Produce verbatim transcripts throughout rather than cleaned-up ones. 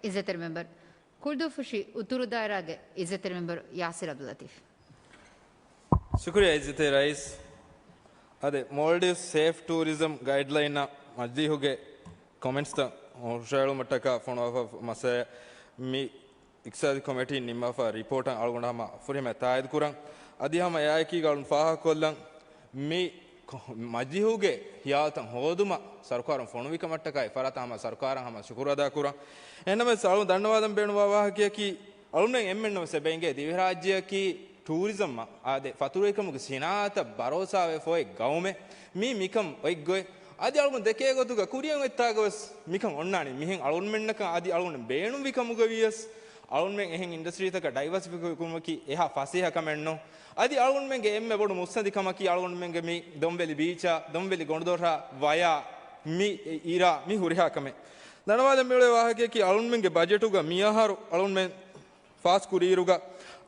އިއްޒަތްތެރި މެމްބަރު. ކުޅުދުއްފުށި އުތުރު ދާއިރާގެ އިއްޒަތްތެރި މެމްބަރު ޔާސިރު އަބްދުލްލަތީފް. ޝުކުރިއްޔާ އިއްޒަތްތެރި ރައީސް. އާދެ، މޯލްޑިވްސް ސޭފް ޓޫރިޒަމް ގައިޑްލައިންއަށް މަޖިލީހުގެ ކޮމެންޓްސްތައް ހުށައެޅުމަށްޓަކާ ފޮނުވާފަ މައްސަލަ މި އިޤްތިޞާދީ ކޮމިޓީން ނިންމާފަ ރިޕޯޓަށް އަޅުގަނޑު ހަމަ ފުރިހަމަ ތާއީދު ކުރަން. އަދި ހަމަ އެއާއެކީގަ އަޅުން ފާހަގަކޮށްލަން މި މަޖިހުގެ ހިޔާލުތައް ހޯދުމަށް ސަރުކާރުން ފޮނުވިކަމަށްޓަކާ އެ ފަރާތަށް ހަމަ ސަރުކާރަށް ހަމަ ޝުކުރު އަދާކުރަން. އެހެންނަމަވެސް އަޅުން ދަންނަވާލަން ބޭނުންވާ ވާހަކަޔަކީ، އަޅުމެން އެންމެންނަމަސް އެބައިނގޭ ދިވެހިރާއްޖެއަކީ ޓޫރިޒަމްއަށް އާދެ، ފަތުރުވެރިކަމުގެ ސިނާއަތަށް ބަރޯސާވެފަ އޮތް ގައުމެއް. މީ މިކަން އޮތްގޮތް. އަދި އަޅުގަނޑު ދެކޭ ގޮތުގަ ކުރިއަށް އޮތްތާގަވެސް މިކަން އޮންނާނީ. މިހެން އަޅުގަނޑުމެންނަކަށް އަދި އަޅުގަނޑު ބޭނުންވި ކަމުގަވިޔަސް އަޅުގަނޑުމެން އެހެން އިންޑަސްޓްރީތަކަށް ޑައިވަސިފައި ކުރުމަކީ އެހާ ފަސޭހަ ކަމެއް ނޫން. އަދި އަޅުގަނޑުމެންގެ އެންމެ ބޮޑު މުއްސަނދި ކަމަކީ އަޅުގަނޑުމެންގެ މި ދޮންވެލި ބީޗާ، ދޮންވެލި ގޮނޑުދޮށާ، ވަޔާ، މި އިރާ، މި ހުރިހާ ކަމެއް. ދަންނަވާލަން މިއުޅޭ ވާހަކަޔަކީ އަޅުންމެންގެ ބަޖެޓުގަ މިއަހަރު އަޅުންމެން ފާސް ކުރިއިރުގަ،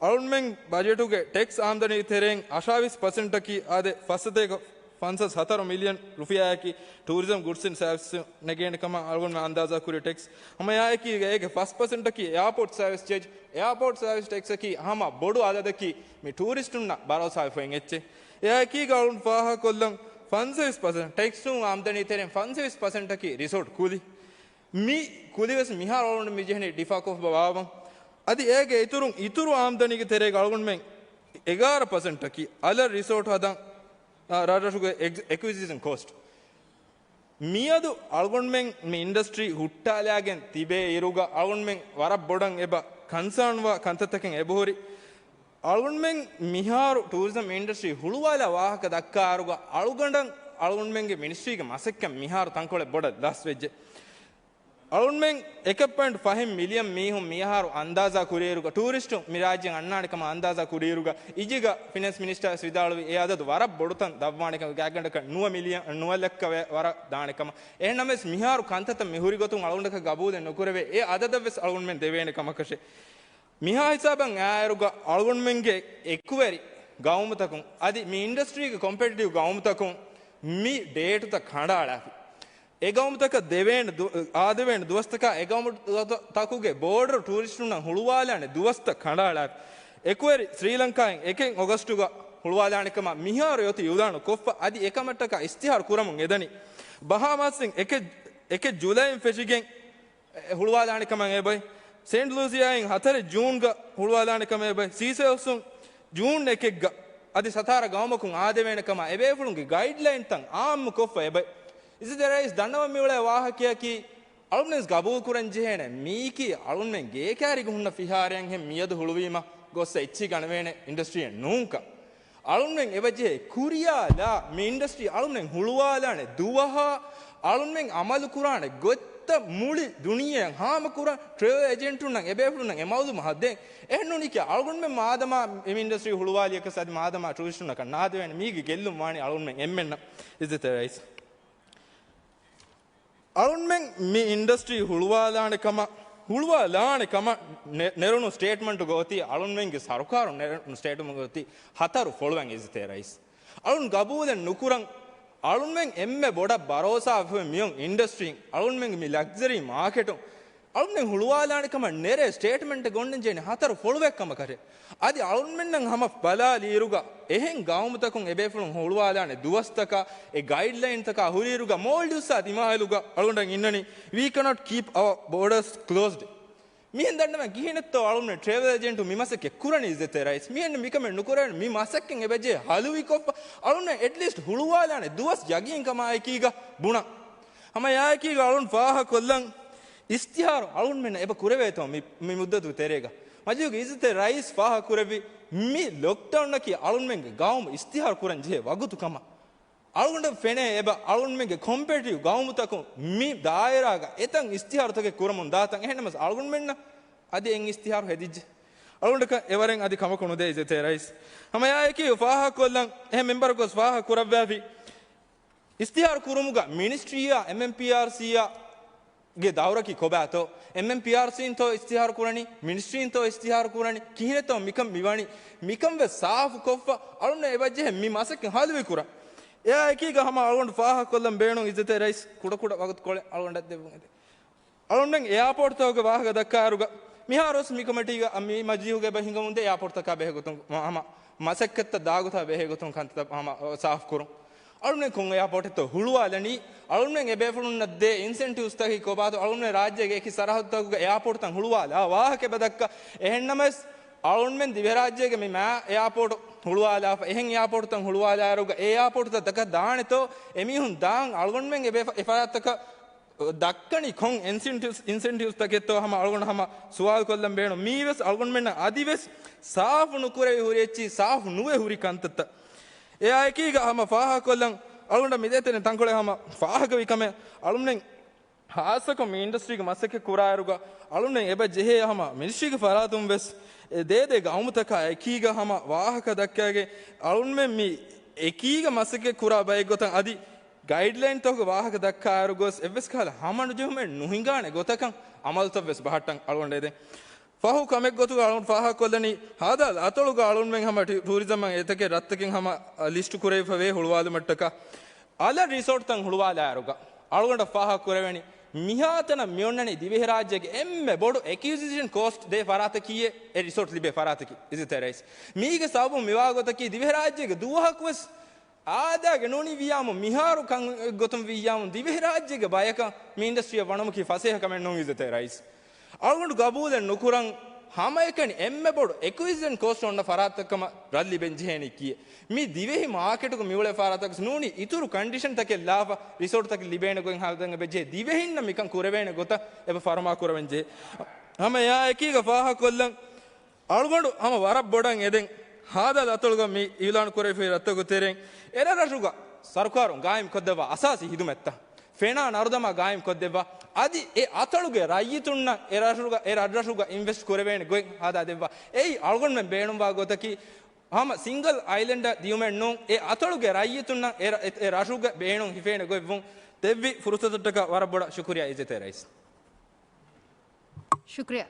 އަޅުންމެން ބަޖެޓުގެ ޓެކްސް އާމްދަނީ ތެރެއިން އަށާވީސް ޕަސެންޓަކީ އާދެ، ފަސްސަތޭކަ ފަންސާސް ހަތަރު މިލިއަން ރުފިޔާއަކީ ޓޫރިޒަމް ގުޑްސް އިން ސަރވިސް ނެގޭނެ ކަމަށް އަޅުގަނޑުމެން އަންދާޒާ ކުރި ޓެކްސް. ހަމަ އެއާއެކީގަ އޭގެ ފަސް ޕަސެންޓަކީ އެއާޕޯޓް ސަރވިސް ޗާޖް. އެއާޕޯޓް ސަރވިސް ޓެކްސަކީ ހަމަ ބޮޑު އަދަދަކީ މި ޓޫރިސްޓުންނަށް ބަރޯސާވެފައި އެއްޗެއް. އެއާއެކީގަ އަޅުން ފާހަގަކޮށްލަން ފަންސަވީސް ޕަސެންޓް ޓެކްސުން އާމްދަނީ ތެރެއިން ފަންސަވީސް ޕަސެންޓަކީ ރިސޯޓް ކުލި. މި ކުލިވެސް މިހާރު އަޅުގަނޑު މި ޖެހެނީ ޑިފާ ކޮށްފަ ވާވަން. އަދި އޭގެ އިތުރުން އިތުރު އާމްދަނީގެ ތެރޭގަ އަޅުގަނޑުމެން އެގާރަ ޕަސެންޓަކީ އަލަށް ރިސޯޓް ހަދަން، އާ، ރަށްރަށުގެ އެގް-، އެކުއިޒިޝަން ކޯސްޓް. މިއަދު އަޅުގަނޑުމެން މި އިންޑަސްޓްރީ ހުއްޓާލާގެން ތިބޭ އިރުގަ އަޅުގަނޑުމެން ވަރަށް ބޮޑަށް އެބަ ކަންސާންވާ ކަންތައްތަކެއް އެބަހުރި. އަޅުގަނޑުމެން މިހާރު ޓޫރިޒަމް އިންޑަސްޓްރީ ހުޅުވާލާ ވާހަކަ ދައްކާއިރުގަ އަޅުގަނޑަށް އަޅުގަނޑުމެންގެ މިނިސްޓްރީގެ މަސައްކަތް މިހާރު ތަންކޮޅެއް ބޮޑަށް ލަސްވެއްޖެ. އަޅުންމެން އެކެއް ޕޮއިންޓް ފަހެއް މިލިއަން މީހުން މިއަހަރު އަންދާޒާ ކުރިއިރުގަ، ޓޫރިސްޓުން މި ރާއްޖެއަށް އަންނާނެ ކަމަށް އަންދާޒާ ކުރިއިރުގަ، އިޖިގަ ފިނޭންސް މިނިސްޓާވެސް ވިދާޅުވި އެ އަދަދު ވަރަށް ބޮޑުތަން ދަށްވާނެ ކަމަށް، ގާތްގަނޑަކަށް ނުވަ މިލިއަން، ނުވަ ލައްކަ ވެ-، ވަރަށް ދާނެ ކަމަށް. އެހެންނަމަވެސް މިހާރު ކަންތައްތައް މި ހުރި ގޮތުން އަޅުގަނޑަކަށް ގަބޫލެއް ނުކުރެވޭ، އެ އަދަދަށްވެސް އަޅުގަނޑުމެން ދެވޭނެ ކަމަކަށެއް. މިހާ ހިސާބަށް އައިއިރުގަ އަޅުގަނޑުމެންގެ އެކުވެރި ގައުމުތަކުން އަދި މި އިންޑަސްޓްރީގެ ކޮމްޕެޓިޓިވް ގައުމުތަކުން މި ޑޭޓުތައް ކަނޑައަޅާފި. އެ ގައުމުތަކަށް ދެވޭނެ ދު-، އާދެވޭނެ ދުވަސްތަކާ އެ ގައުމުތަކުގެ ބޯޑަރު ޓޫރިސްޓުންނަށް ހުޅުވާލާނެ ދުވަސްތައް ކަނޑައަޅާފި. އެކުވެރި ސްރީލަންކާއިން އެކެއް އޮގަސްޓުގަ ހުޅުވާލާނެ ކަމަށް މިހާރު އޮތީ އިއުލާނު ކޮށްފަ އަދި އެކަމަށްޓަކާ އިޝްތިހާރު ކުރަމުން އެދަނީ. ބަހާމާސްއިން އެކެއް، އެކެއް ޖުލައިން ފެށިގެން އެ، ހުޅުވާލާނެ ކަމަށް އެބައި. ސެއިންޓް ލޫސިއާއިން ހަތަރެއް ޖޫންގަ ހުޅުވާލާނެ ކަމަށް އެބައި. ސީޝެލްސުން ޖޫން އެކެއްގަ އަދި ސަތާރަ ގައުމަކުން އާދެވޭނެ ކަމަށް އެބޭފުޅުންގެ ގައިޑްލައިންތައް އާއްމު ކޮށްފަ އެބައި. އިއްޒަތްތެރި ރައީސް ދަންނަވަން މިއުޅޭ ވާހަކަޔަކީ، އަޅުގަނޑު ގަބޫލު ކުރަން ޖެހޭނެ މީކީ އަޅުގަނޑުމެން ގޭކާރީގަ ހުންނަ ފިހާރައިންހެން މިއަދު ހުޅުވީމަ ގޮއްސަ އެއްޗިހި ގަނެވޭނެ އިންޑަސްޓްރީއެއް ނޫންކަން. އަޅުންމެން އެބަޖެހޭ ކުރިޔާލާ މި އިންޑަސްޓްރީ އަޅުންމެން ހުޅުވާލާނެ ދުވަހާ، އަޅުންމެން އަމަލު ކުރާނެ ގޮތްތައް މުޅި ދުނިޔެއަށް ހާމަ ކުރާ ޓްރެވެލް އެޖެންޓުންނަށް އެބޭފުޅުންނަށް އެ މައުލޫމާތު ދޭން. އެހެންނޫނީކީ އަޅުންމެން މާދަމާ މި އިންޑަސްޓްރީ ހުޅުވާލިޔަކަސް އަދި މާދަމާ ޓޫރިސްޓުންނަކަށް ނާދެވޭނެ މީގެ ގެއްލުން ވާނީ އަޅުންމެން އެންމެންނަށް. އިއްޒަތްތެރި ރައީސް. އަޅުންމެން މި އިންޑަސްޓްރީ ހުޅުވާލާނެ ކަމަށް، ހުޅުވާލާނެ ކަމަށް ނެ-، ނެރުނު ސްޓޭޓްމަންޓުގަ އޮތީ، އަޅުންމެންގެ ސަރުކާރުން ނެރުނު ސްޓޭޓްމަންޓުގަ އޮތީ ހަތަރު ފޮޅުވަން އިއްޒަތްތެރި ރައީސް. އަޅުން ގަބޫލެއް ނުކުރަން، އަޅުންމެން އެންމެ ބޮޑަށް ބަރޯސާވެފަ މިއޮން އިންޑަސްޓްރީން، އަޅުންމެންގެ މި ލަގްޒަރީ މާކެޓުން، އަޅުންމެން ހުޅުވާލާނެ ކަމަށް ނެރޭ ސްޓޭޓްމަންޓެއް ގޮންނަން ޖެހެނީ ހަތަރު ފޮޅުވެއް ކަމަކަށެއް. އަދި އަޅުންމެންނަށް ހަމަ ބަލާލިއިރުގަ އެހެން ގައުމުތަކުން އެބޭފުޅުން ހުޅުވާލާނެ ދުވަސްތަކާ އެ ގައިޑްލައިންތަކާ ހުރިއިރުގަ މޯލްޑިވްސްއާ ދިމާއިލުގަ އަޅުގަނޑަށް އިންނަނީ، "We cannot keep our borders closed." މިހެން ދަންނަވަން ކިހިނެއްތޯ އަޅުންމެން ޓްރެވެލް އެޖެންޓު މި މަސައްކަތް ކުރަނީ އިއްޒަތްތެރި ރައީސް؟ މިހެން މިކަމެއް ނުކުރޭނެ. މި މަސައްކަތް އެބަޖެހޭ ހަލުވިކޮށްފަ އަޅުންމެން އެޓްލީސްޓް ހުޅުވާލާނެ ދުވަސް ޔަގީން ކަމާއެކީގަ ބުނަން. ހަމަ އެއާއެކީގަ އަޅުން ފާހަގަކޮށްލަން އިޝްތިހާރު އަޅުންމެންނަށް އެބަ ކުރެވޭތޯ މި، މި މުއްދަތު ތެރޭގަ؟ މަޖިލީހުގެ އިއްޒަތްތެރި ރައީސް ފާހަގަކުރެއްވި މި ލޮކްޑައުންއަކީ އަޅުންމެންގެ ގައުމު އިޝްތިހާރު ކުރަން ޖެހޭ ވަގުތު ކަމަށް. އަޅުގަނޑަށް ފެނޭ އެބަ އަޅުންމެންގެ ކޮމްޕެޓިޓިވް ގައުމުތަކުން މި ދާއިރާގަ އެތަން އިޝްތިހާރުތަކެއް ކުރަމުން ދާތަން. އެހެންނަމަސް އަޅުގަނޑުމެންނަށް އަދި އެއް އިޝްތިހާރު ހެދިއްޖެ. އަޅުގަނޑަކަށް އެވަރެން އަދި ކަމަކު ނުދޭ އިއްޒަތްތެރި ރައީސް. ހަމަ އެއާއެކީ ފާހަގަކޮށްލަން އެހެން މެމްބަރަކުވެސް ފާހަގަ ކުރައްވާފި. އިޝްތިހާރު ކުރުމުގަ މިނިސްޓްރީއާ އެމްއެމްޕީއާރްސީއާ ގެ ދައުރަކީ ކޮބާތޯ؟ އެމްއެމްޕީއާރްސީންތޯ އިޝްތިހާރު ކުރަނީ؟ މިނިސްޓްރީންތޯ އިޝްތިހާރު ކުރަނީ؟ ކިހިނެއްތޯ މިކަން މިވަނީ؟ މިކަންވެސް ސާފު ކޮށްފަ އަޅުންނަށް އެބަޖެހޭ މި މަސައްކަތް ހަލުވި ކުރަން. އެއާއެކީގަ ހަމަ އަޅުގަނޑު ފާހަގަކޮށްލަން ބޭނުން އިއްޒަތްތެރި ރައީސް ކުޑަކުޑަ ވަގުތުކޮޅެއް އަޅުގަނޑަށް ދެއްވުން އެދެ. އަޅުންނެން އެއާޕޯޓްތަކުގެ ވާހަކަ ދައްކާއިރުގަ، މިހާރުވެސް މި ކޮމިޓީގަ މި މަޖިލީހުގެ އެބަ ހިނގަމުންދޭ އެއާޕޯޓްތަކާ ބެހޭގޮތުން ހަމަ މަސައްކަތްތައް ދާގޮތާ ބެހޭގޮތުން ކަންތައް ހަމަ ސާފުކުރުން. އަޅުންނެން ކޮން އެއާޕޯޓެއްތޯ ހުޅުވާލަނީ؟ އަޅުންނެން އެބޭފުޅުންނަށް ދޭ އިންސެންޓިވްސްތަކީ ކޮބާތޯ؟ އަޅުންނެން ރާއްޖޭގެ އެކި ސަރަހައްދުތަކުގެ އެއާޕޯޓްތައް ހުޅުވާލާ ވާހަކަ އެބަ ދައްކާ. އެހެންނަމަވެސް، އަޅުންމެން ދިވެހިރާއްޖޭގެ މި މާ އެއާޕޯޓް ހުޅުވާލާފަ، އެހެން އެއާޕޯޓްތައް ހުޅުވާލާއިރުގަ އެ އެއާޕޯޓްތައް ދައްކާ ދާނެތޯ؟ އެމީހުން ދާން އަޅުގަނޑުމެން އެބޭ އެފަރާތަކަށް ދައްކަނީ ކޮން އިންސެންޓިވްސް، އިންސެންޓިވްސްތަކެއްތޯ ހަމަ އަޅުގަނޑު ހަމަ ސުވާލު ކޮށްލަން ބޭނުން. މީވެސް އަޅުގަނޑުމެންނަށް އަދިވެސް ސާފު ނުކުރެވި ހުރި އެއްޗިހި ސާފު ނުވެ ހުރި ކަންތައްތައް. އެއާ އެކީގަ ހަމަ ފާހަގަކޮށްލަން އަޅުގަނޑަށް މިދޭތެރެން ތަންކޮޅެއް ހަމަ ފާހަގަވި ކަމެއް. އަޅުންނެން ހާއްސަކޮށް މި އިންޑަސްޓްރީގެ މަސައްކަތް ކުރާއިރުގަ އަޅުންނެން އެބަ ޖެހޭ ހަމަ މިނިސްޓްރީގެ ފަރާތުން ވެސް އެ ދޭ ދޭ ގައުމުތަކާ އެކީގަ ހަމަ ވާހަކަ ދައްކައިގެން އަޅުންމެން މި އެކީގަ މަސައްކަތް ކުރާ ބައެއް ގޮތަށް އަދި ގައިޑްލައިންތަކުގެ ވާހަކަ ދައްކާއިރު ގޮސް އެއްވެސް ކަހަލަ ހަމަނުޖެހުމެއް ނުހިނގާނެ ގޮތަކަށް އަމަލުތައް ވެސް ބަހައްޓަން އަޅުގަނޑު އެދެން. ފަހު ކަމެއް ގޮތުގަ އަޅުން ފާހަގަކޮށްލަނީ، ހާދަ އަތޮޅުގަ އަޅުންމެން ހަމަ ޓި-، ޓޫރިޒަމަށް އެތަކެއް ރަށްތަކެއް ހަމަ، އަ، ލިސްޓު ކުރެވިފަ ވޭ ހުޅުވާލުމަށްޓަކާ. އަލަށް ރިސޯޓްތައް ހުޅުވާލާއިރުގަ އަޅުގަނޑަށް ފާހަގަ ކުރެވެނީ، މިހާތަނަށް މިއޮންނަނީ ދިވެހިރާއްޖޭގެ އެންމެ ބޮޑު އެކުއިޒިޝަން ކޯސްޓް ދޭ ފަރާތަކީ އެ ރިސޯޓް ލިބޭ ފަރާތަކީ. އިއްޒަތްތެރި ރައީސް، މީގެ ސަބަބުން މިވާގޮތަކީ ދިވެހިރާއްޖޭގެ ދުވަހަކުވެސް އާދައިގެ ނޫނީ ވިއްޔާމު މިހާރު ކަން ގޮތުން ވިއްޔާމު ދިވެހިރާއްޖޭގެ ބަޔަކަށް މި އިންޑަސްޓްރީއަށް ވަނުމަކީ ފަސޭހަ ކަމެއް ނޫން އިއްޒަތްތެރި ރައީސް. އަޅުގަނޑު ގަބޫލެއް ނުކުރަން ހަމައެކަނި އެންމެ ބޮޑު އެކުއިޒިޝަން ކޯސްޓް އޮންނަ ފަރާތަކަށް ކަމަށް ރަށް ލިބެން ޖެހޭނީ ކީއެއް. މި ދިވެހި މާކެޓުގަ މިއުޅޭ ފަރާތަކަށް ނޫނީ އިތުރު ކަންޑިޝަންތަކެއް ލާފަ ރިސޯޓްތަކެއް ލިބޭނެ ގޮތް ހަދަން އެބަ ޖެހޭ. ދިވެހިންނަށް މިކަން ކުރެވޭނެ ގޮތަށް އެބަ ފަރުމާ ކުރެވެން ޖެހޭ. ހަމަ އެއާ އެކީގަ ފާހަގަކޮށްލަން އަޅުގަނޑު ހަމަ ވަރަށް ބޮޑަށް އެދެން ހާދަ އަތޮޅުގަ މި އިއުލާން ކުރެވިފައި ރަށްތަކުގެ ތެރެއިން އެރަށްރަށުގަ ސަރުކާރުން ގާއިމް ކޮށްދެއްވާ އަސާސީ ހިދުމަތްތައް ފެނާ ނަރުދަމާ ގާއިމް ކޮށްދެއްވާ. އަދި އެ އަތޮޅުގެ ރައްޔިތުންނަށް އެ ރަށުގަ، އެ ރަށްރަށުގަ އިންވެސްޓް ކުރެވޭނެ ގޮތް ހަދާ ދެއްވާ. އެއީ އަޅުގަނޑުމެން ބޭނުންވާ ގޮތަކީ ހަމަ ސިންގަލް އައިލެންޑަށް ދިޔުމެއް ނޫން، އެ އަތޮޅުގެ ރައްޔިތުންނަށް އެ ރަ-، އެ، އެ ރަށުގެ ބޭނުން ހިފޭނެ ގޮތްވުން ދެއްވި ފުރުސަތަށްޓަކާ ވަރަށް ބޮޑަށް ޝުކުރިޔާ އިއްޒަތްތެރި ރައީސް. ޝުކުރިޔާ.